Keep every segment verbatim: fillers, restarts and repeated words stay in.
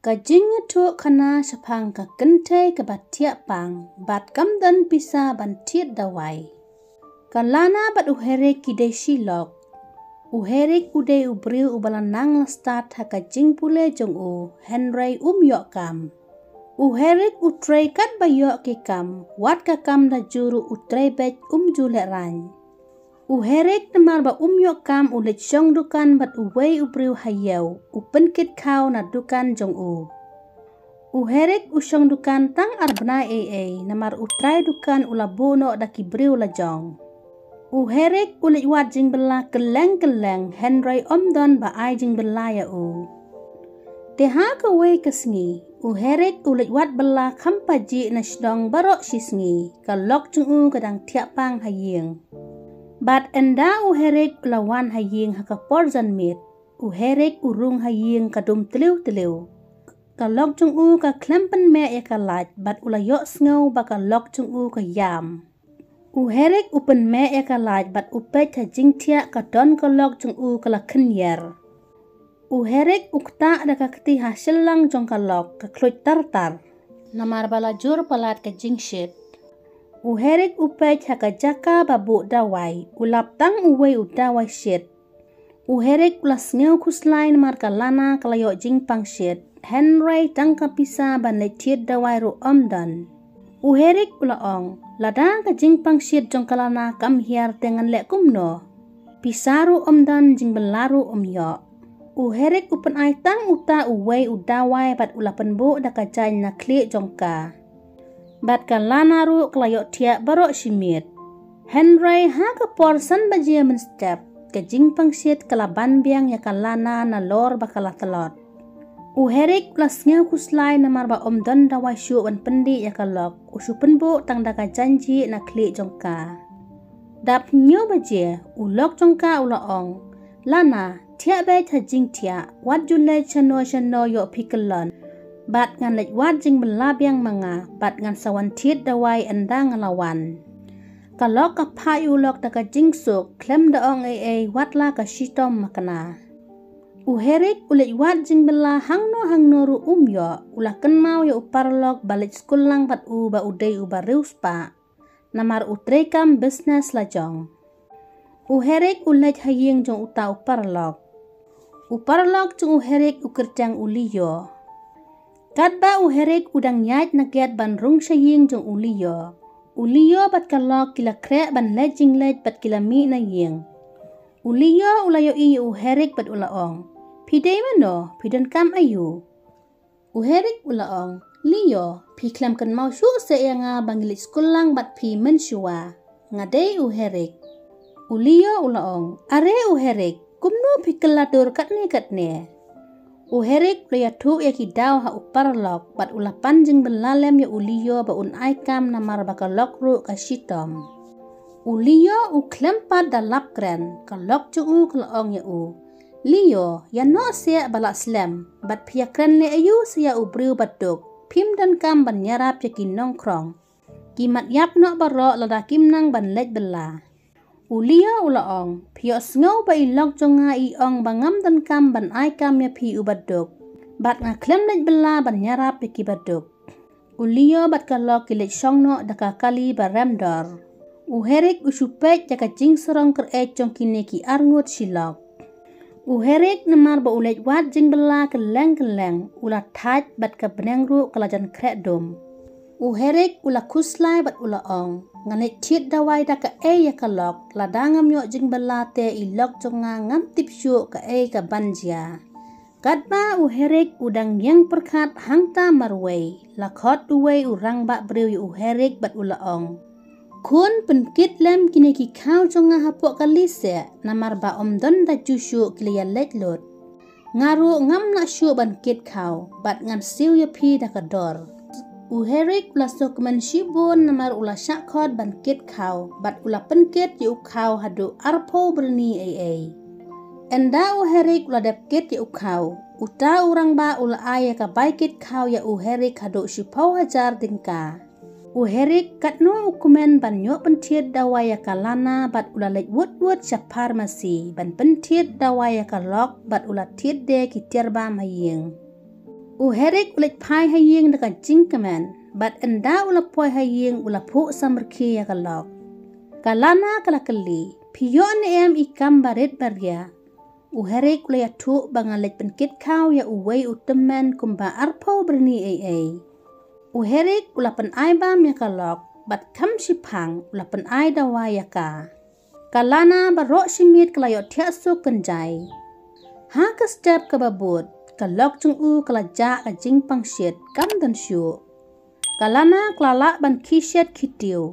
Ka jingïathuh khana shaphang ka kynthei kaba thiah pang bad kam don pisa ban thied dawai. Ka Lana bad u Herik ki dei shi lok. U Herik u dei u briew uba la nang la stad ha ka jingpule jong u, hynrei um ïoh kam. U Herik u trei katba ïoh ki kam, wat ka kam da jur u trei beit um ju lehraiñ. U Herik namar ba um ïoh kam u leit shong dukan bad uwei u briew ha ïew, u pynkit khaw na dukan jong u. U Herik u shong dukan tang ar bnai ei ei namar u trai dukan u la buh noh da ki briew la jong. U Herik u leit wad jingbylla kylleng kylleng hynrei ym don ba ai jingbylla ïa u. Te ha kawei ka sngi, u Herik u leit wad bylla kham pajih na shnong baroh shi sngi, ka lok jong u ka dang thiah pang ha ïing. Bad ynda u Herik u la wan ha ïing ha ka por janmiet, u Herik u rung ha ïing ka dum tliw tliw. Ka lok jong u ka khlem pynmeh ïa ka light bad u la ïohsngew ba ka lok jong u ka ïam. U Herik u pynmeh ïa ka light bad u peit ha jingthiah ka don ka lok jong u ka la khynñiar. U Herik u ktah da ka kti ha shyllang jong ka lok ka khluid tar tar. Namar ba la jur palat ka jingshit. U Herik u peit ha ka jaka ba buh dawai, u lap tang uwei u dawai shit. U Herik u la sngew khuslai namar ka Lana ka la ïoh jingpang shit. Hynrei tang ka pisa ban leit thied dawai ruh ym don. U Herik u la ong, lada ka jingpang shit jong ka Lana kam hiar te ngan leh kumno? Pisa ruh ym don, jingbylla ruh ym ïoh. U Herik u pynai tang uta uwei u dawai bad u la pynbuh da ka jaiñ na khlieh jong ka. Bad ka Lana ruh ka la ïoh thiah baroh shi miet. Hynrei ha ka por san baje mynstep, ka jingpang shit ka la ban biang ïa ka Lana nalor ba ka la tlot. U Herik u la sngew khuslai namar ba ym don dawai shuh ban pyndih ïa ka lok, u shu pynbuh tang da ka jaiñjih na khlieh jong ka. Dap hynñiew baje, u lok jong ka u la ong, Lana, thiah beit ha jingthiah, wat ju leit shano shano ïoh phi kyllon. Bad ngan leit wad jingbylla biang ma nga, bad ngan sa wan thied dawai ynda nga la wan. Ka lok ka phah ïa u lok da ka jingsuk, khlem da ong ei ei, wat la ka shitom makna. U Herik u leit wad jingbylla hangno hangno ruh um ïoh, u la kynmaw ïa u paralok ba leit skul lang bad u ba u dei uba riewspah. Namar u treikam business la jong. U Herik u leit ha ïing jong uta u paralok. U paralok jong u Herik u kyrteng u Lio. Katba u Herik u dang ïaid na gate ban rung sha ïing jong u Lio, u Lio bad ka lok ki la khreh ban leit jingleit bad ki la mih na ïing. U Lio u la ïohi ïa u Herik bad u la ong, phi dei mano, phi donkam aïu? U Herik u la ong, Lio, phi khlem kynmaw shuh seh ïa nga ba ngi leit skul lang bad phi mynshuwa. Nga dei u Herik. U Lio u la ong, are u Herik, kumno phi kylla dur katne katne? U Herik u la ïathuh ïa ki daw ha u paralok bad u la pan jingbylla lem ïa u Lio ba un ai kam namar ba ka lok ruh ka shitom. U Lio u khlem pat da lap kren, ka lok jong u ka la ong ïa u, Lio, ïa noh seh ba lah slem, bad phi ïa kren leh aïu sa ïa u briew ba duk, phim donkam ban ïarap ïa ki nongkhrong. Ki mat ïap noh baroh lada kim nang ban leit bylla. U Lio u la ong, phi ïohsngew ba i lok jong nga i ong ba ngam donkam ban ai kam ïa phi u ba duk. Bad nga khlem leit bylla ban ïarap ïa ki ba duk. U Lio bad ka lok ki leit shong noh da ka kali ba rem dor. U Herik u shu peit ïa ka jingsarong kyreit jong kine ki arngut shi lok. U Herik namar ba u leit wad jingbylla kylleng kylleng, u la thait bad ka bneng ruh ka la jan khreh dum. U Herik u la khuslai bad u la ong, ngan leit thied dawai da kaei ïa ka lok, lada ngam ïoh jingbylla te i lok jong nga ngam tip shuh kaei ka ban jia. Katba u Herik u dang ïeng pyrkhat hangta marwei, la khot uwei u rangbah briew ïa u Herik bad u la ong, khun, pynkit lem kine ki khaw jong nga hapoh kali seh, namar ba ym don da ju shuh ki la ïaleit lut. Nga ruh ngam lah shuh ban kit khaw, bad ngan siew ïa phi da ka dor. U Herik u la sngewkmen shibun namar u la shah khot ban kit khaw, bad u la pynkit ïa u khaw haduh arphew byrni ei ei. Ynda u Herik u la dep kit ïa u khaw, uta u rangbah u la ai ïa ka bai kit khaw ïa u Herik haduh shiphew hajar tyngka. U Herik katno u kmen ban ïoh pynthied dawai ïa ka Lana bad u la leit wut wut sha pharmacy ban pynthied dawai ïa ka lok bad u la thied de ki tiar bam ha ïing. U Herik u leit phai ha ïing da ka jingkmen, bad ynda u la poi ha ïing u la phuh samrkhie ïa ka lok. Ka Lana ka la kylli, "Phi ïoh ne em i kam barit baria?" U Herik u la ïathuh ba nga leit pynkit khaw ïa uwei u tymmen kumba arphew byrni ei ei. U Herik u la pynai bam ïa ka lok, bad kham shiphang u la pynai dawai ïa ka. Ka Lana baroh shi miet ka la ïohthiah suk kynjai. Ha ka step kaba bud, ka lok jong u ka la jah ka jingpang shit kam don shuh. Ka Lana ka la lah ban khie shet khie tiew.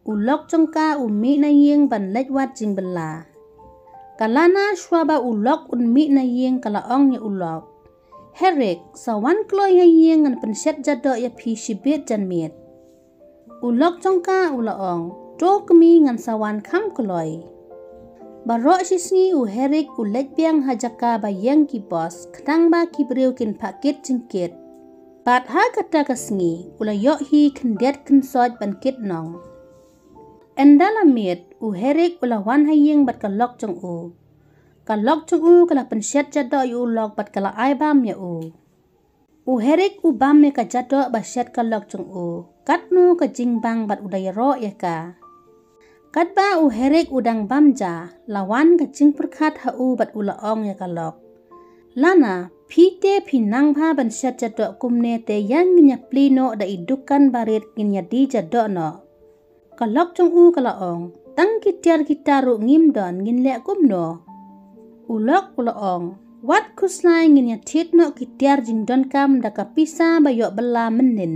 U lok jong ka u mih na ïing ban leit wad jingbylla. Ka Lana shuwa ba u lok un mih na ïing ka la ong ïa u lok, "Herik, sa wan kloi ha ïing, ngan pynshet jadoh ïa phi shibit janmiet." U lok jong ka u la ong, "To kmie, ngan sa wan kham kloi." Baroh shi sngi u Herik u leit biang ha jaka ba ïeng ki bos, khnang ba ki briew kin phah kit jingkit. Bad ha kata ka sngi u la ïoh hi khyndiat khynsoit ban kit nong. Ynda la miet, u Herik u la wan ha ïing bad ka lok jong u. Ka lok jong u ka la pynshet jadoh ïa u lok bad ka la ai bam ïa u. U Herik u bam ïa ka jadoh ba shet ka lok jong u, katno ka jingbang bad u da ïaroh ïa ka. Katba u Herik u dang bam ja, la wan ka jingpyrkhat ha u bad u la ong ïa ka lok, "Lana, phi te phi nang bha ban shet jadoh kumne, te ïa ngin ïa plie noh da i dukan barit, ngin ïa die jadoh noh." Ka lok jong u ka la ong, "Tang ki tiar guitar ruh ngim don, ngin leh kumno?" U lok u la ong, "Wat khuslai, ngin ïa thied noh ki tiar jingdonkam da ka pisa ba ïoh bylla mynnin."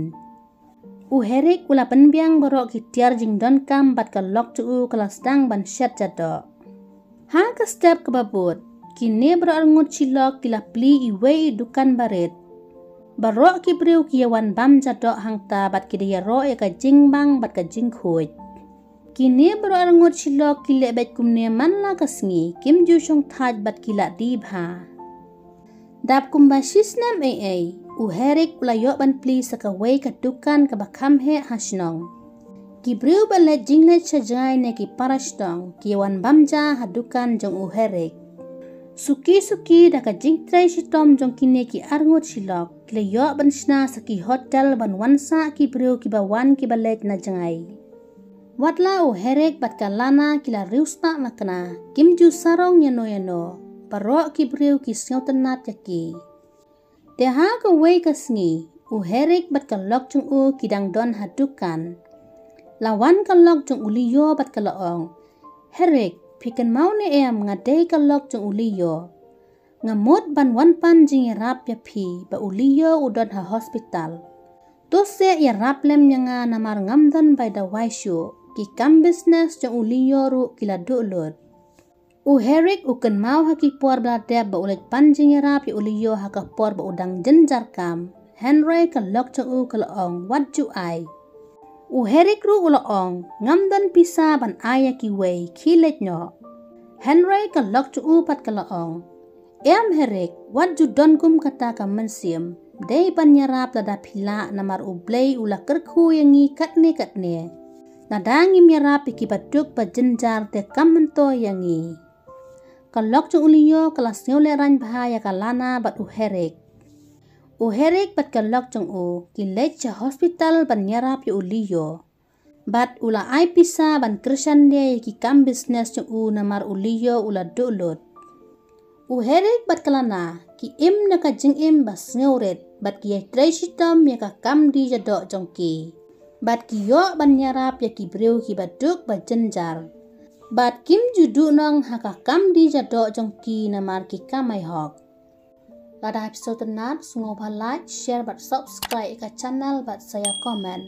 U Herik u la pynbiang baroh ki tiar jingdonkam bad ka lok jong u ka la sdang ban shet jadoh. Ha ka step kaba bud, kine baroh arngut shilok ki la plie iwei i dukan barit. Baroh ki briew ki ïa wan bam jadoh hangta bad ki da ïaroh ïa ka jingbang bad ka jingkhuid. Kine baroh arngut shilok ki leh beit kumne man la ka sngi, kim ju shongthait bad ki la die bha. Dap kumba shi snem ei ei, u Herik u la ïoh ban plie sa kawei ka dukan kaba kham heh ha shnong. Ki briew ba leit jingleit sha jngai ne ki para shnong ki ïa wan bam ja ha dukan jong u Herik. Suki suki da ka jingtrei shitom jong kine ki arngut shilok, ki la ïoh ban shna sa ki hotel ban wan sah ki briew kiba wan kiba leit na jngai. Wat la u Herik bad ka Lana ki la riewspah makna, kim ju sarong ïano ïano, baroh ki briew ki sngewtynnat ïa ki. Te ha kawei ka sngi, u Herik bad ka lok jong u ki dang don ha dukan. La wan ka lok jong u Leo bad ka la ong, "Herik, phi kynmaw ne em nga dei ka lok jong u Leo? Nga mut ban wan pan jingïarap ïa phi ba u Leo u don ha hospital. To seh ïarap lem ïa nga namar ngam don bai dawai shuh, ki kam business jong u Leo ruh ki la duh lut." U Herik u kynmaw ha ki por ba la dep ba u leit pan jingïarap ïa u Leo ha ka por ba u dang jynjar kam. Hynrei ka lok jong u ka la ong, "Wat ju ai." U Herik ruh u la ong, "Ngam don pisa ban ai ïa kiwei, khie leit noh." Hynrei ka lok jong u pat ka la ong, "Em Herik, wat ju don kum kata ka mynsiem. Dei ban ïarap lada phi lah, namar U Blei u la kyrkhu ïa ngi katne katne. Lada ngim ïarap ïa kiba duk ba jynjar te kam myntoi ïa ngi." Ka lok jong u Leo ka la sngewlehraiñ bha ïa ka Lana bad u Herik. U Herik bad ka lok jong u ki leit sha hospital ban ïarap ïa u Leo. Bad u la ai pisa ban kyrshan de ïa ki kam business jong u namar u Leo u la duh lut. U Herik bad ka Lana ki im na ka jingim ba sngewrit bad ki ïatrei shitom ïa ka kam die jadoh jong ki. Bad ki ïoh ban ïarap ïa ki briew kiba duk ba jynjar. Bad kim ju duhnong ha ka kam die jadoh jong ki namar ki kamai hok. Lada phi sngewtynnat, sngewbha like, share bad subscribe ïa ka channel bad sa ïa comment.